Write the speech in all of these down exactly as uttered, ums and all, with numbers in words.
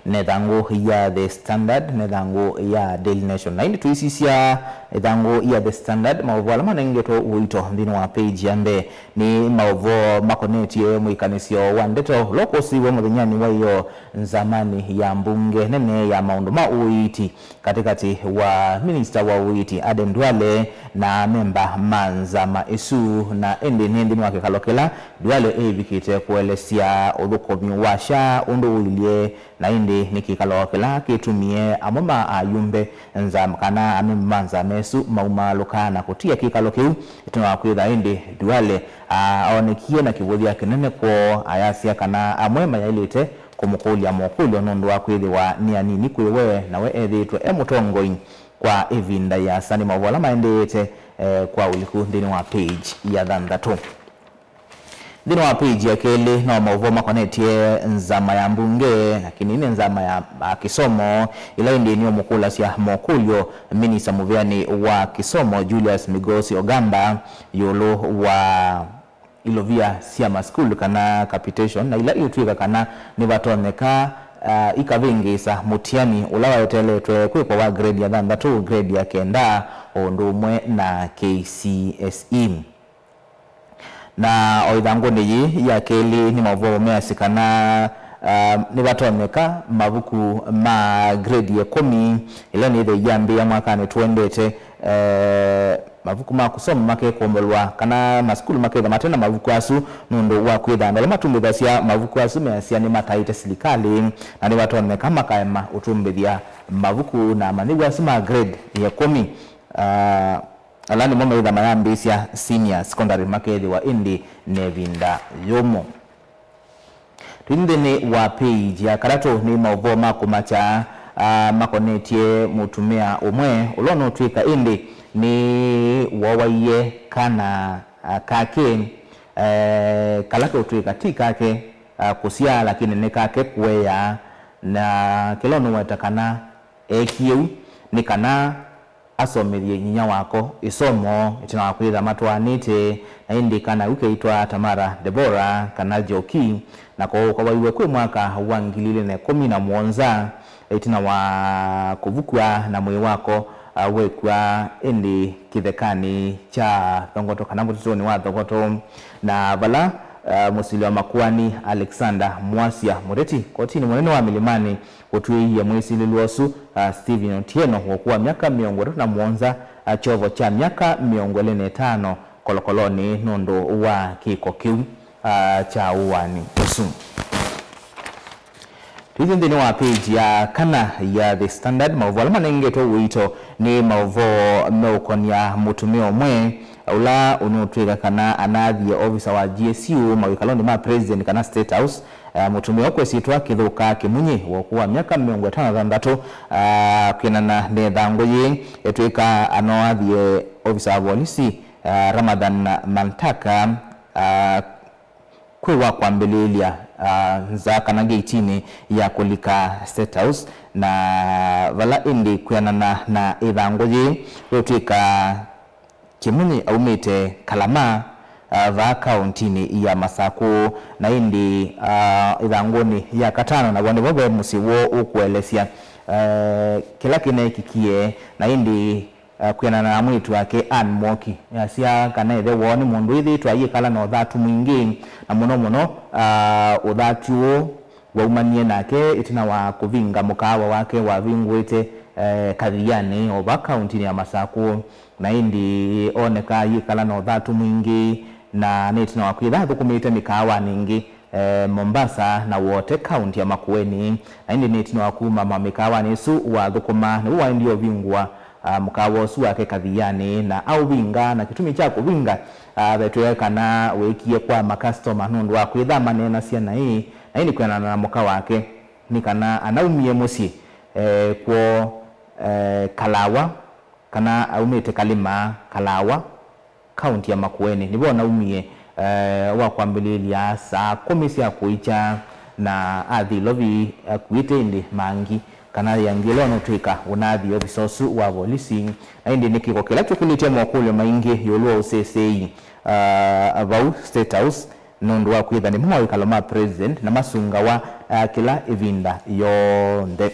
Nĩ ĩthangũ ya The Standard, nĩ ĩthangũ ya Daily Nation. Na ĩndĩ tũisisya ĩthangũ ya The Standard, maũvoo ala manengetwe ũito nthĩnĩ wa page ya mbee nĩ maũvoo makonetye mwĩkanĩsyo wa ndeto ũla ũkũsĩiwe mũthenyanĩ wa ĩyoo nzamanĩ ya mbunge nene ya maũndũ ma ũiiti katĩkatĩ wa minista wa ũiiti Aden Duale na amemba ma nzama ĩsu. Na ĩndĩ nĩ nthĩnĩ wa kĩkalo kĩla Duale ĩvikĩte kũelesya ũthũkũmi wa SHA ũndũ ũilye, na ĩndĩ nĩ kĩkalo kĩla kĩtumie amwe ma ayumbe nzama kana amemba ma nzama ĩsu maumaalũka na kũtia kĩkalo kĩu. Ĩtina wa kwĩtha ĩndĩ Duale aonekie na kĩvũthya kĩnene kwoo, ayasya kana amwe mayaĩlĩte kũmũkũlya mokũlyo nũndũ wa kwĩthĩwa nĩ anini kwĩ we, na we ethĩĩtwe e mũtongoi kwa ĩvinda yĩasa. Nĩ maũvoo ala maendeete eh, kwa ũliku nthĩnĩ wa page ya thanthatũ. Nthĩnĩ wa page ya kelĩ no maũvoo makonetye nzama ya mbunge, lakini nĩ nzama ya, ya kĩsomo, ĩla ĩndĩ nĩũmũkũlasya mokũlyo minista mũvĩanĩ wa kĩsomo Julius Migosi Ogamba ĩũlũ wa ilovia sya masukulu kana capitation, na ila iũtw'ĩka kana nĩvatonyeka uh, ikavĩngĩĩsa mũtiani ũla waeteletwe kwĩkwa wa grade ya thanthatũ, grade ya kenda, o ũndũ ũmwe na K C S E. Na o ĩthangũnĩ yĩĩ ya kelĩ nĩ maũvoo measya kana uh, nĩvatonyeka mavuku ma grade ya ĩkũmi ĩla nĩthe yambĩĩa mwakanĩ tũendete, eh, mavuku ma kũsoma makekũmbũlwa kana masukulu maketha mate na mavuku asu nũndũ wa kwĩtha andũ ala matumbĩthasya mavuku asu measya nĩmataĩte silikalĩ na nĩvatonyeka makaema ũtumbĩthya mavuku na amanyĩw'a asu ma grade ya ĩkũmi. Ah, ala nĩmo maitha mayambĩĩsya senior secondary makethĩwa ĩndĩ na ĩvinda yũmũ. Twĩ nthĩnĩ wa page ya katatũ nĩ maũvoo ma kũmakya, ah, makonetye mũtumĩa ũmwe ũla ũnũtw'ĩka ĩndĩ nĩ wowaie kana, ah, kake, eh, kala kũtw'ĩka ti kake, ah, kũsyaa, lakini nĩ kake kũea, na kĩla ũnũweta kana eekie ũu nĩ kana asomethye nyinya wako ĩsomo ĩtina wa kwĩtha matwaanĩte, na ĩndĩ kana kau keĩtwa Tamara Deborah kana Njoki, na koo ũkawaiwe kwĩ mwaka wa ngili ilĩ na ĩkũmi na mũonza ĩtina wa kũvukw'a na mwĩĩ wako, ah, wekw'a ĩndĩ kĩthekanĩ kya Thogoto kana mũtitũnĩ wa Thogoto, na vala, ah, mũsili wa makoani Alexander Mwasya, mũteti kotinĩ mũnene wa Milimani, ũtw'ĩĩie mwĩsilĩlwa ũsu, ah, Stephen Otieno, wa ũkũũ wa myaka mĩongo ĩtatũ na mũonza, ah, kyovo kya myaka mĩongo ĩlĩ na ĩtano kolokolonĩ nũndũ wa kĩko kĩu, ah, kya ũaani ũsu. Twĩthĩ nthĩnĩ wa page ya kana ya The Standard, maũvoo ala manengetwe ũito nĩ maũvoo meũkonya mũtumĩa ũmwe ũla ũnũtw'ĩka kana anathie ovisa wa G S U mawĩkalonĩ ma President kana State House, eh, mũtumĩa ũkwesĩtwa Kĩthũka Kĩmunyi wa ũkũũ wa myaka mĩongo ĩtano na thanthatũ, ah, kwĩanana na ĩthangũ yĩĩ, etw'ĩka anoathie ovisa wa volisi, ah, Ramadhan Mantaka, ah, kwĩ wa kwambĩlĩĩlya, ah, nza kana ngeitinĩ ya kũlika State House, na vala ĩndĩ kwĩanana na ĩthangũ yĩĩ, wetw'ĩka Kĩmunyi aumĩte Kalama, ah, vaa kaũntinĩ ya Masakũ, na ĩndĩ, ah, ĩthangũnĩ ya katano, naw'o nĩvo ve mũsyĩ woo ũkũelesya, eh, kĩla kĩneekikie, na ĩndĩ, ah, kwĩanana na mwĩĩtu wake Ann Mwoki, asya kana ĩthe woo nĩ mũndũ wĩthĩĩtwe ayĩkala na ũthatu mwingĩ, na mũno mũno, ah, ũthatu ũũ waumanie nake ĩtina wa kũvinga mũkaawa wake wavingũĩte, eh, Kathiani, o vaa kaũntinĩ ya Masakũ, na ĩndĩ ooneka ayĩkala na ũthatu mwingĩ, na nĩ ĩtina wa kwĩtha athũkũmĩte mĩkaawanĩ ĩngĩ, eh, Mombasa na Wote, kaũnti ya Makueni, na ĩndĩ nĩ ĩtina wa kuma ma mĩkaawanĩ ĩsu wathũkũma, nĩw'o waendie ũvingũa, ah, mũkaawa ũsu wake Kathiani, na aũvinga, na kĩtumi kya kũvinga, ah, vetw'ĩka kana weekie kwa makastoma nũndũ wa kwĩtha maneenasya naĩ, na ĩndĩ kwĩanana na mũka wake, nĩ kana anaumie mũsyĩ, eh, kwoo, eh, Kalawa, kana aumĩte Kalima, Kalawa, kaũnti ya Makueni. Nĩvo anaumie, eh, wa kwambĩlĩĩlya saa kũmi sya kũikya, na athi Ilovi akuĩte ĩndĩ mangi, kana yangĩ ĩla ũnũtw'ĩka ũnathi ovisa ũsu wa volisi. Na ĩndĩ nĩ kĩko kĩla kĩkũlĩtye mokũlyo maingĩ ĩũlũ wa ũseseei, ah, vau State House, nũndũ wa kwĩtha nĩmo mawĩkalo ma president na masungawa ah, kĩla ĩvinda yonthe.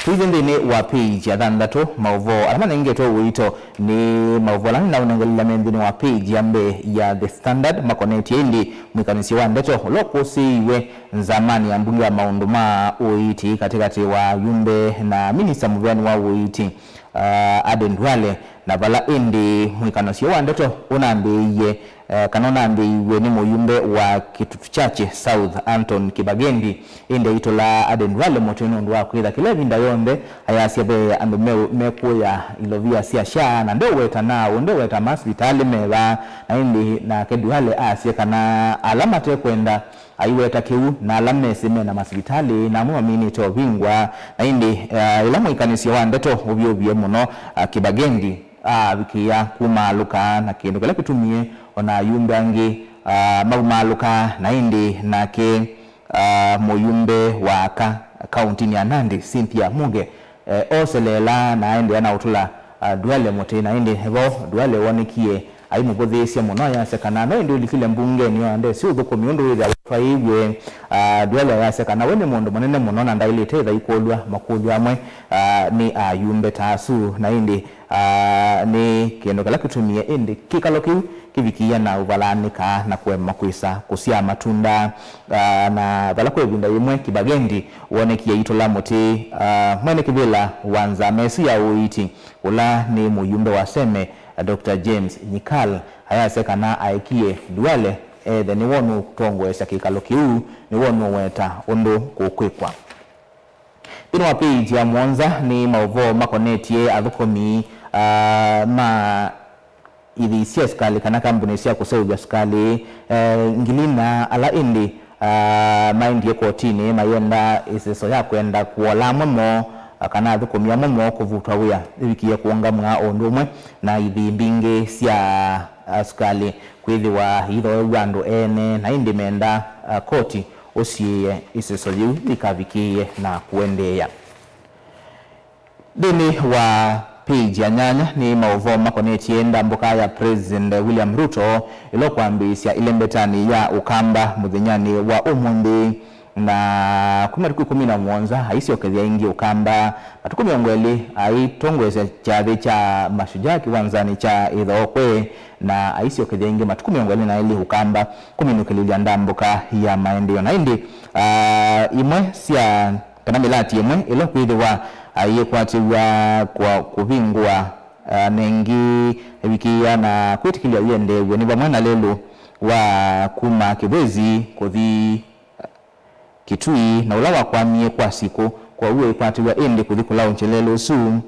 Tũithi nthĩnĩ wa page ya thanthatũ, maũvoo ala manengetwe ũito nĩ maũvoo ala nĩnaũnengelelya me nthĩnĩ wa page ya mbee ya The Standard, makonetye ĩndĩ mwĩkanĩsyo wa ndeto ũla ũkũsĩĩiwe nzamanĩ ya mbunge ya maũndũ ma ũiiti katĩkatĩ wa ayumbe na minista mũveani wa ũiiti, ah, Aden Duale, na vala ĩndĩ mwĩkanĩsyo wa ndeto ũnambĩĩie, eh, kana ũnambĩĩiw'e nĩ mũyumbe wa Kitutu Chache South, Anton Kibagendi, ĩndĩ aitũla Aden Duale mũtĩ nũndũ wa kwĩtha kĩla ĩvinda yonthe ayasya ve andũ me-, mekũya ilovia sya SHA, na ndeũweta naaũ, ndeũweta masivitalĩ meva, na ĩndĩ nake Duale asya kana ala matekwenda aiweta kĩu, na ala mesĩ mena masivitalĩ, na amwe maminĩte ũvingwa, na ĩndĩ, eh, ĩla mwĩkanĩsyo wa ndeto ũvyũvie mũno, ah, Kibagendi aavikĩĩa kumaalũka, na kĩndũ kĩla kĩtumie ona ayumbe angĩ, ah, maumaalũka, na ĩndĩ nake, ah, mũyumbe wa aka kaũntinĩ ya Nandi, Cynthia Muge, eh, oseleela na aendeea na ũtũla, ah, Duale mũtĩ, na ĩndĩ vo Duale wonekie aimũvũthĩĩsya mũno, ayasya kana no ĩndĩ ũlikile mbungenĩ yo na ndesĩ ũthũkũmi ũndũ wĩthĩawa ũtwaĩĩw'e. Ah, Duale ayasya kana we nĩ mũndũ mũnene mũno na ndaĩlĩte ĩtha ikũlw'a makũlyo amwe, ah, nĩ ayumbe ta asu, na ĩndĩ, ah, nĩ kĩndũ kĩla kĩtumie ĩndĩ kĩkalo kĩu kĩvikĩĩa na ũvalanĩka na kũema kwĩsa kũsyaa matunda. Ah, na vala kwa ĩvinda yĩmwe Kibagendi wonekie aitũla mũtĩ, ah, mwene kĩvĩla wa nzama ĩsu ya ũiiti, ũla nĩ mũyumbe wa Seme, Doctor James Nyikal, ayasya kana aekie Duale ethe nĩwe ũnũtongoesya kĩkalo kĩu, nĩwe ũnũweta ũndũ kũkwĩkwa. Nthĩnĩ wa page ya mũonza nĩ maũvoo makonetye athũkũmi, ah, ma ithii sya sikalĩ kana kambunĩ sya kũseũvya sikalĩ, eh, ngili ina ala ĩndĩ, ah, maendie kotinĩ mayenda ĩseso ya kwenda kũola amwe moo, ah, kana athũkũmi amwe moo kũvutwa wĩa ĩvikĩie kũũngamw'a o ũndũ ũmwe na ithii mbingĩ sya, ah, sikalĩ kwĩthĩwa iithoew'a andũ ene, na ĩndĩ menda, ah, koti ũsiĩĩe ĩseso yĩu yĩkavikĩĩe na kũendeea. Nthĩnĩ wa page ya nyanya nĩ maũvoo makonetye ndambũka ya President William Ruto ĩla ũkwambĩĩsya ĩlembetanĩ ya Ũkamba mũthenyanĩ wa ũmũnthĩ. Na kuma matukũ ĩkũmi na mũonza aisyokethya ĩngĩ Ũkamba, matukũ mĩongo ĩlĩ aitongoesya kyathĩ kya Mashujaa kĩwanzanĩ kya Ĩthookwe, na aisyokethya ĩngĩ matukũ mĩongo ĩlĩ na elĩ Ũkamba kũminũkĩlĩlya ndambũka ya maendeeo. Na ĩndĩ, ah, imwe sya kana mĩlati ĩmwe ĩla kwĩthĩwa, ah, yĩkwatĩw'a kwa kũvingũa, ah, na ĩngĩ ĩvikĩĩa na kwĩtĩkĩlya yĩendeew'e nĩ vamwe na lelũ wa kuma Kĩbwezi kũthi Kitui, na ũla wakwamie kwa sikũ, kwoou ĩkwatĩw'a ĩndĩ kũthi kũlaũngy'a lelũ ũsu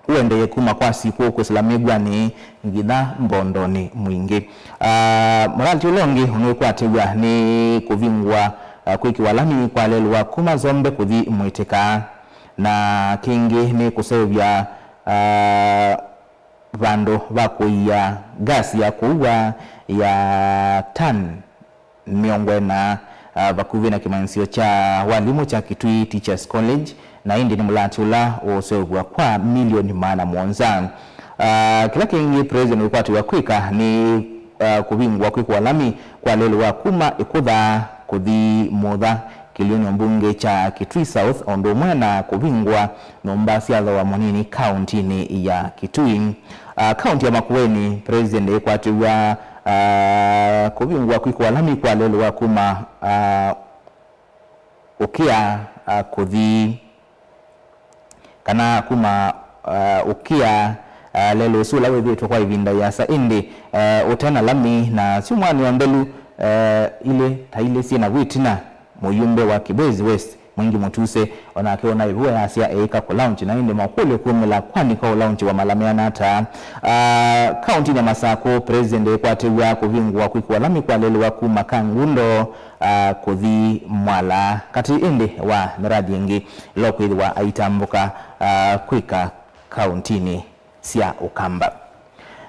ũendee kuma kwa sikũ kwĩsĩla Mĩw'anĩ nginya Mbondonĩ Mwingĩ. Ah, mũlati ũla ũngĩ ũnũĩkwatĩw'a nĩ kũvingũa, ah, kwĩkĩwa lami kwa lelũ wa kuma Zombe kũthi Mwĩtĩka, na kĩngĩ nĩ kũseũvya, ah, vandũ va kũia ngasi ya kũua ya tan mĩongo ĩna, ah, vakuvĩ na kĩmanyĩsyo kya walimũ kya Kitui Teachers College, na ĩndĩ nĩ mũlati ũla ũũseũvw'a kwa milioni maana mũonza. Ah, kĩla kĩngĩ President ũkwatĩw'a kwĩka nĩ, ah, kũvingũa kwĩkwa lami kwa lelũ wa kuma Ĩkũtha kũthi Mũtha kĩlĩonĩ mbunge kya Kitui South, o ũndũ ũmwe na kũvingũa nyũmba sya thooa mũnini kaũntinĩ ya Kitui. Ah, kaũnti ya Makueni, President ĩkwatĩw'a, ah, kũvingũa kwĩkwa lami kwa lelũ wa kuma, ah, Ũkĩa, ah, kũthi, kana kuma, ah, Ũkĩa, ah, lelũ ũsu ũla wĩthĩĩtwe kwa ĩvinda yĩasa, ĩndĩ, ah, ũte na lami, na syumwa nĩ o nthelu, ah, ilĩ ta ilĩ syĩ na wĩtina. Mũyumbe wa Kibwezi West, Mwingi Mutuse, o nake ona ĩvu ayasya eĩka kũlaunch, na ĩndĩ makũlyo kumĩla kwani kwa ũlaunch wa mala meana ata? Ah, kaũntinĩ ya Masakũ, President ĩkwatĩw'a kũvingũa kwĩkĩwa lami kwa lelũ wa kuma Kangundo, ah, kũthi Mwala, katĩ ĩndĩ wa mĩradi ĩngĩ ĩla ũkwĩthĩwa aitambũka, ah, kwĩka kaũntinĩ sya Ũkamba.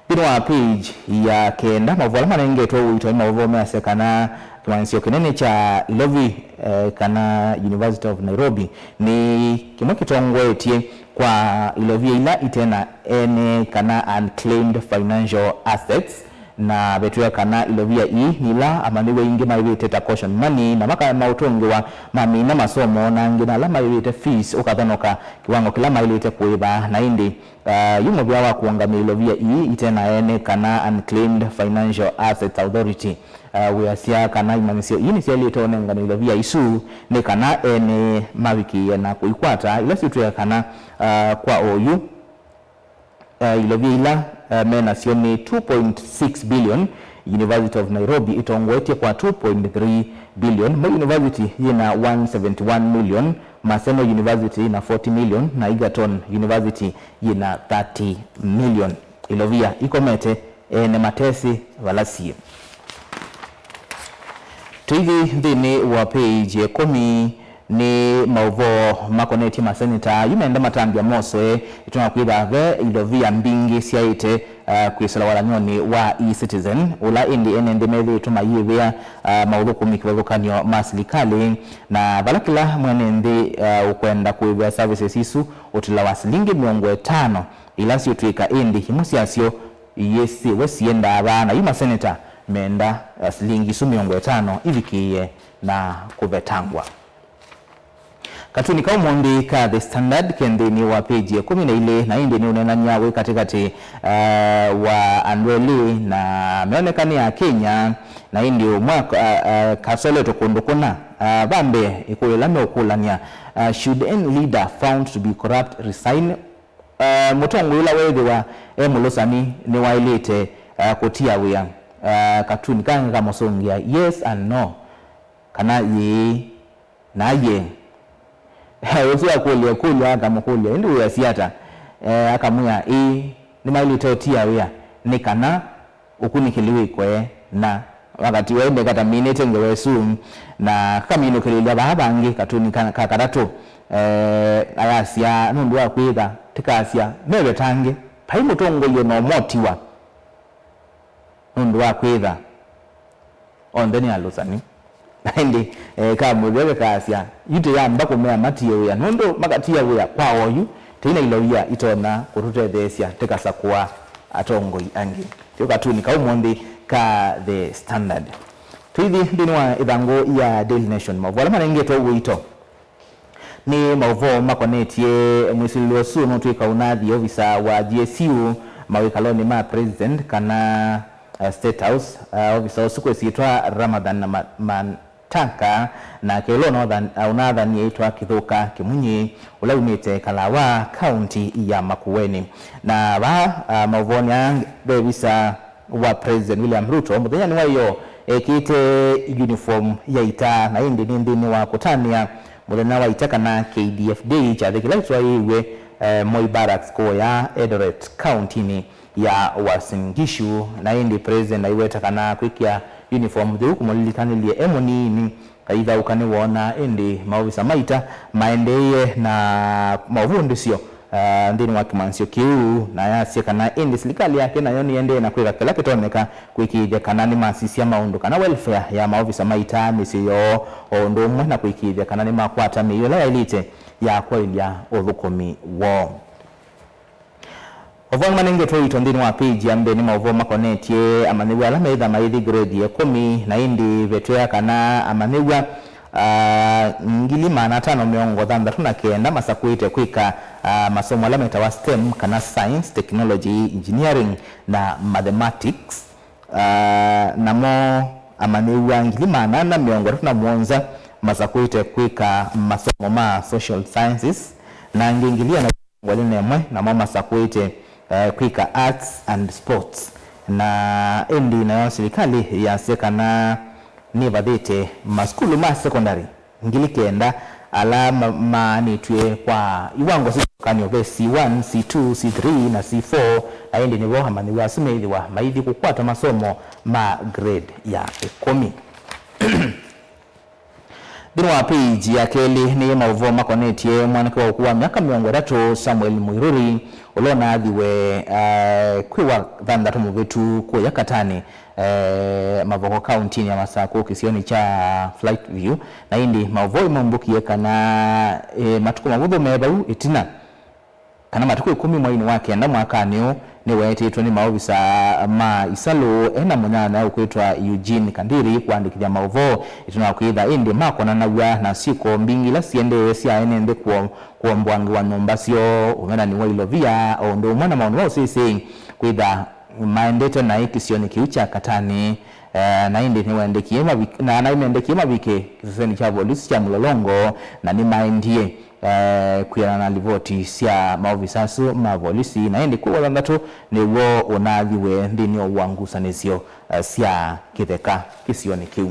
Nthĩnĩ wa page ya kenda, maũvoo ala manengetwe ũito nĩ maũvoo measya kana kĩmanyĩsyo kĩnene kya Ilovi, eh, kana University of Nairobi, nĩ kĩmwe kĩtongoetye kwa ilovia ila ite na ene kana unclaimed financial assets, Na vetwĩa kana ilovia ii nĩ ila amanyĩw'a aingĩ maĩvĩte ta caution money, na maka maũtũngĩwa mamina masomo, na angĩ na ala maĩvĩte fees ũkathonoka kĩwango kĩla maĩlĩte kũĩva. Na ĩndĩ, ah, yu mũvĩa wa kũũngamĩa ilovia ii ite na ene, kana Unclaimed Financial Assets Authority, ah, wĩasya kana imanyĩsyo ii nĩsyaĩlĩte ũnenganwe ilovia isu nĩ kana ene mavikĩĩe na kũikwata, ila syĩtwĩa kana, ah, kwa oyu, eh, ilovia ila, eh, me nasyo nĩ two point six billion, University of Nairobi ĩtongoetye kwa two point three billion, Moi University yĩna one seventy one million, Maseno University yĩna forty million, na Egerton University yĩna thirty million. Ilovia ikomete, ene matesĩ vala syĩ. Tũithi nthĩnĩ wa page ya ĩkũmi, nĩ maũvoo makonetye maseneta yu menda matambya mosoe ĩtuma kwĩtha ve ilovia mbingĩ syaĩte, uh, kwĩsĩla walany'onĩ wa eCitizen, ũla ĩndĩ ene nthĩ methĩĩtwe mayĩvĩa, uh, maũthũkũmi kĩvathũkany'o ma silikalĩ, na vala kĩla mwene nthĩ, uh, ũkwenda kũĩvĩa services isu ũtila wa silingi mĩongo ĩtano ila syũtw'ĩka, ĩndĩ imwe syasyo iyĩsĩwe siendaa vaa, na yu maseneta menda, uh, silingi isu mĩongo ĩtano ivikĩĩe na kũvetangwa. Katuni ka ũmũnthĩ ka The Standard ke nthĩnĩ wa page ya ĩkũmi na ilĩ, na ĩndĩ nĩũneenany'a wĩ katĩkatĩ, uh, wa andũ elĩ na meoneka nĩ Akenya, na ĩndĩ ũmwe, uh, uh, kasoletwe kũndũ kũna. Uh, va mbee, ĩkũlyo ĩla meũkũlany'a, uh, should any leader found to be corrupt resign? Uh, mũtongoi ũla weethĩwa e mũlũsani nĩwaĩlĩte, uh, kũtia wĩa? Uh, katuni kangi kamũsũngĩa yes and no, kana yĩĩ na yee. Ũsu akũlya ĩkũlyo, akamũkũlya, ĩndĩ wĩasya ata? Eh, akamwĩa, ĩĩ, nĩmaĩlĩte ũtia wĩa nĩ kana ũkunĩkĩli wĩkoe na wakati wa ĩndĩ kataminĩte ngewa ĩsu, na kakaminũkĩlĩlya vaa vangĩ katuni ka, ka katatũ, eh, ayasya, nũndũ wa kwĩtha, tĩkasya, mevetangĩ, vai mũtongoi o na ũmwe ũtiwa nũndũ wa kwĩtha onthe nĩ alũsani. Na ĩndĩ, eh, kamũthya kakasya, yu tĩyamba kũmea matie wĩa, nũndũ makatia wĩa kwa oyu, tĩi na ilovia itonya kũtũtetheesya tĩkasakũa atongoi angĩ. Tyo katuni ka ũmũnthĩ ka The Standard. Tũithi nthĩnĩ wa ĩthangũ ya Daily Nation, maũvoo ala manengetwe ũito. Nĩ maũvoo makonetye mwĩsilĩlo ũsu nũtw'ĩka ũnathi ovisa wa G S U mawĩkalonĩ ma President kana, uh, State House. Uh, ovisa ũsu kwĩsĩtwa Ramadhan Ma-, Mantaka, nake ũla ũnathan-, uh, ũnathanie ĩtwa Kĩthũka Kĩmunyi, ũla umĩte Kalawa, kaunti ya Makueni. Na vaa, uh, maũvoonĩ aa ve visa wa President William Ruto mũthenya nĩ wa ĩyoo ekĩte uniform ya ita, na ĩndĩ nĩ nthĩnĩ wa kũtanĩa mũthenya wa ita kana K D F Day, kyathĩ kĩla kĩtwaĩĩw'e, eh, Moi Barracks kũya Eldoret, kauntinĩ ya Uasin Gishu. Na ĩndĩ President aiweta kana kwĩkĩa uniform ntheu kũmũlilikanĩlye e mũnini kaithaũka nĩwoona ĩndĩ maovisa ma ita maendeeie na maũvundĩsyo, ah, nthĩnĩ wa kĩmanĩsyo kĩu, na ayasya kana ĩndĩ silikalĩ yake nayo nĩendee na kwĩka kĩla kĩtonyeka kũĩkĩĩthya kana nĩmasisya maũndũ kana welfare ya maovisa ma ita mĩsyĩ yoo, o ũndũ ũmwe na kũĩkĩĩthya kana nĩmakwata mĩio ĩla yaĩlĩte ya kwaĩlya ũthũkũmi woo. Maũvoo manengetwe ũito nthĩnĩ wa page ya mbee nĩ maũvoo makonetye amanyĩw'a ala meĩtha maithi grade ya ĩkũmi, na ĩndĩ vetwĩa kana amanyĩw'a, ah, ngili maana atano mĩongo thanthatũ na kenda masakũĩte kwĩka, ah, masomo ala metawa STEM, kana Science, Technology, Engineering na Mathematics. Ah, namo amanyĩw'a ngili maana ana mĩongo ĩtatũ na mũonza masakũĩte kwĩka masomo ma Social Sciences, na angĩ ngili ana mĩongo ĩlĩ na ĩmwe namo masakũĩte, eh, kwĩka Arts and Sports. Na ĩndĩ nayo silikalĩ yasya kana nĩvathĩte masukulu ma sekondalĩ ngili kenda ala ma-, maanĩtw'e kwa iwango sya kĩvathũkany'o, ve C one, C two, C three na C four, na ĩndĩ nĩvo amanyĩw'a asu meĩthĩwa maithi kũkwata masomo ma grade ya ĩkũmi. Nthĩnĩ wa page ya kelĩ nĩ maũvoo makonetye mwanake wa ũkũũ wa myaka mĩongo ĩtatũ, Samuel Mũiruri, ũla ũnaathiwe, eh, kwĩ wa thanthatũ mũvĩtu kũya Katani, eh, Mavoko, kauntinĩ ya Masakũ, kĩsionĩ kya Flight View, na ĩndĩ maũvoo maumbũkie kana, eh, matukũ mavũthũ me vau ĩtina, kana matukũ ĩkũmi mweinĩ wa kenda mwakanĩ ũũ, Nĩweetĩtwe nĩ maovisa ma isalũ e na mũnyanya ũkwĩtwa Eugene Kandiri kũandĩkĩthya maũvoo ĩtina wa kwĩtha ĩndĩ makonanaw'a na syĩko mbingĩ ila siendee sya ene nthĩ kũo-, kũomboangĩwa nyũmba syoo, ũmenani wa ilovia, o ũndũ ũmwe na maũndũ ma ũsĩsĩi kwĩtha maendete naĩ kĩsionĩ kĩu kya Katani. Eh, na ĩndĩ nĩwendekie mavik-, na nĩmendekie mavike kĩsesenĩ kya volisi kya Mlolongo, na nĩmaendie eh, kwĩana na livoti sya maovisa asu ma volisi, na ĩndĩ kwĩ wathanthatũ nĩw'o ũnaathiwe nthĩnĩ wa ngusanĩsyo, eh, sya kĩtheka kĩsionĩ kĩu.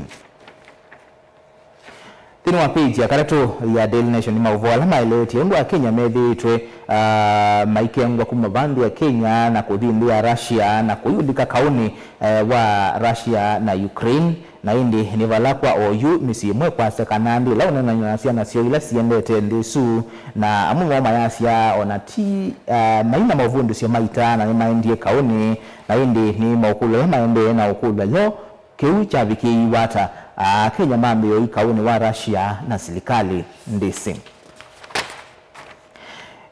Nthĩnĩ wa page ya katatũ ya Daily Nation nĩ maũvoo ala maeleetye ũndũ Akenya methĩĩtwe, ah, maikengwa kuma va nthĩ ya Kenya na kũthi nthĩ ya Russia na kũiũlika kaũnĩ, eh, wa Russia na Ukraine. Na ĩndĩ nĩ vala kwa oyu mĩsyĩ ĩmwe kwasya kana andũ ĩla ũneenany'a na syana syoo ila siendete nthĩ ĩsu, na amwe moo mayasya o na ti, ah, mai na mavundĩsyo ma ita na nĩmaendie kaũnĩ, na ĩndĩ nĩ maũkũlyo ala maendee na ũkũlw'a yo kĩu kyavikĩiwe ata, ah, Akenya mambĩĩa ũi kaũnĩ wa Russia na silikalĩ ndĩsĩ.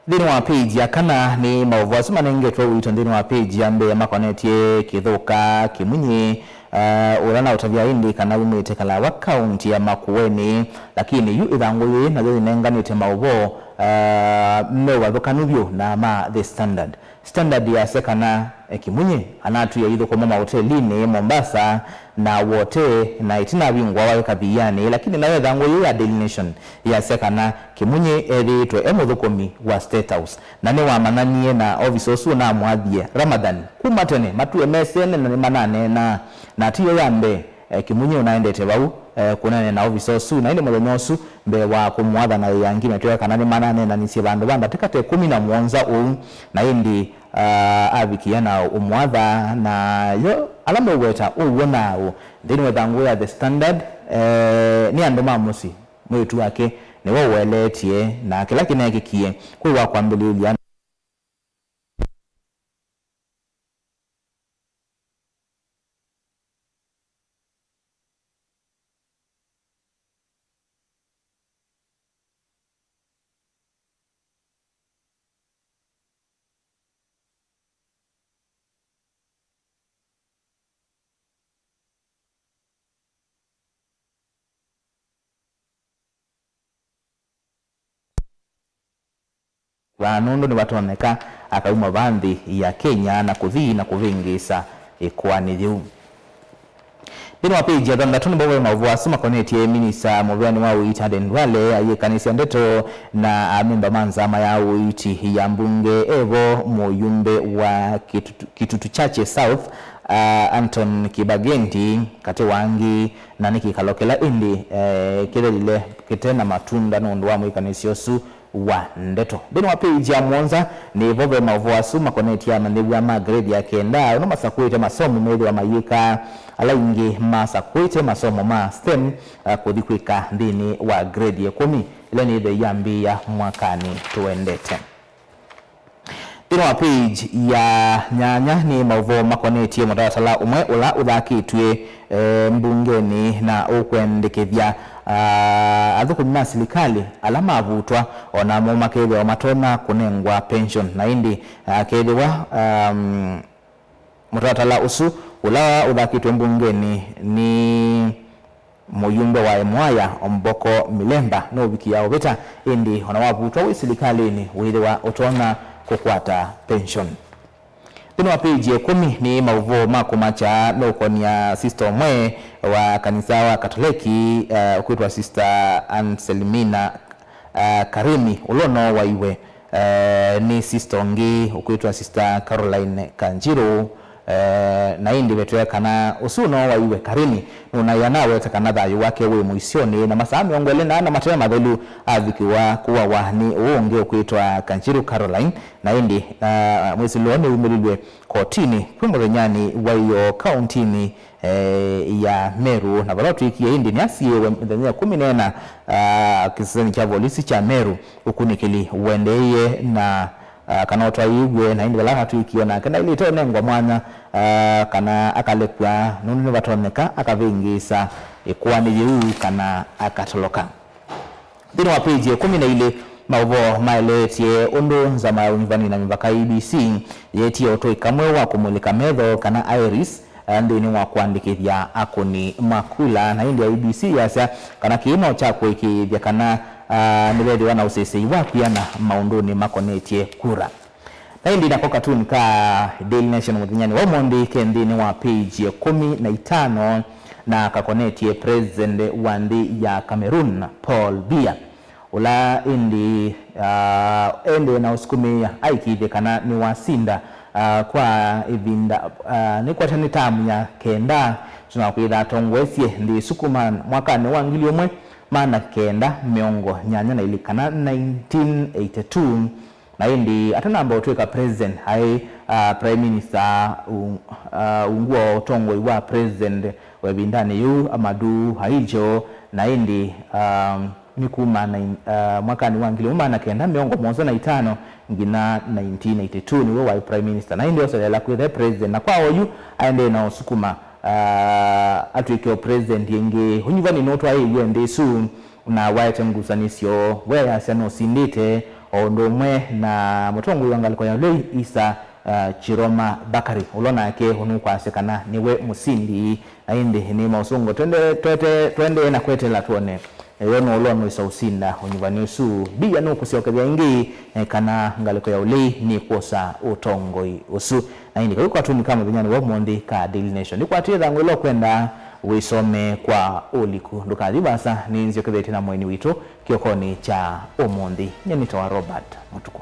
Nthĩnĩ wa page ya kana nĩ maũvoo asu manengetwe ũito nthĩnĩ wa page ya mbee makonetye Kĩthũka Kĩmunyi, eh, ũla naũtavya ĩndĩ kana umĩte Kalawa, kaunti ya Makueni, lakini yu ĩthangũ yĩĩ nayo yĩnenganĩte maũvoo, eh, me ũvathũkanu vyũ na ma The Standard. Standard yasya kana, eh, Kĩmunyi anatw'ie ithũkũma maotelinĩ Mombasa na Wote, na ĩtina avingũawa e kathianĩ, lakini nayo ĩthangũ yĩĩ ya Daily Nation yasya kana Kĩmunyi ethĩĩtwe e mũthũkũmi wa State House, na nĩwamanyanie na ovisa ũsu ũnamwathie Ramadhan kuma tene matw'e mesene na nĩmananeenaa, na tiyo ya mbee, eh, Kĩmunyi ũnaendete vau, eh, kũneena na ovisa ũsu, na ĩndĩ mũthenya ũsu mbee wa kũmwatha na ĩangi metw'e kana nĩmananeenanisye vandũ va ndatĩka ta ĩkũmi na mũonza ũu, na ĩndĩ ah, avikĩa na ũmwatha, na yo ala meũweta ũw'o na ũ nthĩnĩ wa ĩthangũ ya The Standard, eh, nĩ andũ ma mũsyĩ, mwĩĩtu wake nĩwe ũeleetye, na kĩla kĩneekĩkie kwĩ wa kwambĩlĩĩlya. Vaa nũndũ nĩvatonyeka akauma va nthĩ ya Kenya na kũthi na kũvĩngĩĩsa ĩkoani yĩu. Nthĩnĩ wa page ya thanthatũ nĩvo ve maũvoo asu makonetye minista mũvĩanĩ wa ũiiti Aden Duale ayĩkanĩsya ndeto na amemba ma nzama ya ũiiti ya mbunge evo mũyumbe wa Kitutu, Kitutu Chache South, ah, Anton Kibagendi, katĩ wa angĩ, na nĩ kĩkalo kĩla ĩndĩ, eh, kĩthelile kĩte na matunda nũndũ wa mwĩkanĩsyo ũsu wa ndeto. Nthĩnĩ wa page ya mũonza nĩvo ve maũvoo asu makonetye amanyĩw'a ma grade ya kenda ũndũ masakũĩte masomo methĩwa mayĩka. Ala aingĩ masakũĩte masomo ma STEM, eh, kũthi kwĩka nthĩnĩ wa grade ya ĩkũmi, ĩla nĩĩthwe yambĩĩa mwakanĩ tũendete. Nthĩnĩ wa page ya nyanya nĩ maũvoo makonetye mũtalatala ũmwe ũla ũthakĩtw'e, eh, mbungenĩ na ũkwendekethya, ah, athũkũmi ma silikalĩ ala mavutwa o namo makethĩwa matonya kũnengwa pension. Na ĩndĩ, ah, kethĩwa, um, mũtalatala ũsu ũla ũthakĩtw'e mbungenĩ nĩ mũyumbe wa Mwaya Omboko Milemba nũvikĩa ũvĩta, ĩndĩ ona wavutwa wĩ silikalĩnĩ wĩthĩwa ũtonya kũkwata pension. Nthĩnĩ wa page ya ĩkũmi nĩ maũvoo ma kũmakya meũkonia sista ũmwe wa kanisa wa Katoleki, eh, ũkwĩtwa Sister Anselmina, eh, Karimi, ũla ũnowaiwe, eh, nĩ sista ũngĩ ũkwĩtwa Sister Caroline Kanjiru. Eh, na ĩndĩ vetw'e kana ũsu ũnowaiwe Karimi nũnaĩa nawete kana thayũ wake wĩ mũisyonĩ, na masaa mĩongo ĩlĩ na ana mate mathelu avikĩwa kũawa nĩ ũũ ũngĩ ũkwĩtwa Kanjiru Caroline. Na ĩndĩ, ah, mwĩsĩlo nĩwumĩlilw'e kotinĩ kwĩ mũthenyanĩ wa ĩyoo kauntinĩ, eh, ya Meru, na vala ũtw'ĩkie ĩndĩ nĩasiĩĩwe mĩthenya ĩkũmi na ĩna, ah, kĩsesenĩ kya volisi kya Meru. Ũkunĩkĩli ũendeeie na, ah, kana ũtwaĩĩw'e, na ĩndĩ vala atw'ĩkie o nake naĩlĩte ũnengwa mwanya, ah, kana akalekw'a nũndũ nĩvatonyeka akavĩngĩĩsa ĩkoani yĩu kana akatoloka. Nthĩnĩ wa page ya ĩkũmi na ilĩ, Maũvoo maeleetye ũndũ nzama ya ũnyuvani na mĩvaka, E B C, yeetie ũtũi kamwe wa kũmulĩka metho kana iris, eh, nthĩnĩ wa kũandĩkĩthya akũni ma kula, na ĩndĩ E B C yasya kana kĩĩ no kya kũĩkĩĩthya kana, ah, nĩvethĩwa na ũsesei wa kwĩana maũndũnĩ makonetye kura. Na ĩndĩ nako katuni ka Daily Nation mũthenyanĩ wa ũmũnthĩ ke nthĩnĩ wa page ya ĩkũmi na itano, na kakonetye president wa nthĩ ya Cameroon, Paul Biya, ũla ĩndĩ, ah, endee na ũsukumĩĩa aĩkĩĩthye kana nĩwasinda, ah, kwa ĩvinda, ah, nĩkwata nĩ tamu ya kenda, tũna kwĩtha atongoesye nthĩ ĩsu kuma mwakanĩ wa ngili ĩmwe maana kenda mĩongo nyanya na ilĩ kana nineteen eighty-two. Na ĩndĩ atanamba ũtw'ĩka president, aĩ, ah, prime minister u-, ah, ungu wa ũtongoi wa president wa ĩvindanĩ yĩu, Amadou Ahidjo, na ĩndĩ, ah, nĩ kuma na, ah, mwakanĩ wa ngili ĩmwe maana kenda mĩongo mũonza na itano nginya nineteen eighty-two nĩwe waĩ prime minister. Na ĩndĩ oseleela kwĩtha e president, na kwa oyu aendee na ũsukuma, ah, atw'ĩke o president ĩngĩ. Ũnyuvani nũtwaĩĩw'e nthĩ ĩsu na waete ngusanĩsyo, weeyasya nũsindĩte, o ũndũ ũmwe na mũtongoi wa ngalĩko ya ũlei Isa, uh, Chiroma Bakari, ũla nake ũnũkwasya kana nĩwe mũsindi. Na ĩndĩ nĩ maũsũngũ twende, twete, twendee na kwetela twone, eh, yo nũũ ũla nũĩsa ũsinda ũnyuvani ũsu. Biya nũkũsyokethya ĩngĩ, eh, kana ngalĩko ya ũlei nĩkwosa ũtongoi ũsu. Na ĩndĩ kau katuni ka mũthenyanĩ wa ũmũnthĩ ka Daily Nation. Nĩkwatĩe ĩthangũ ĩla ũkwenda wĩsome kwa ũliku. Ndũkathi vaasa, nĩnzyokethetye na mũeni witũ kĩokonĩ kya ũmũnthĩ. Nyie nĩtawa Robert Mũtuku.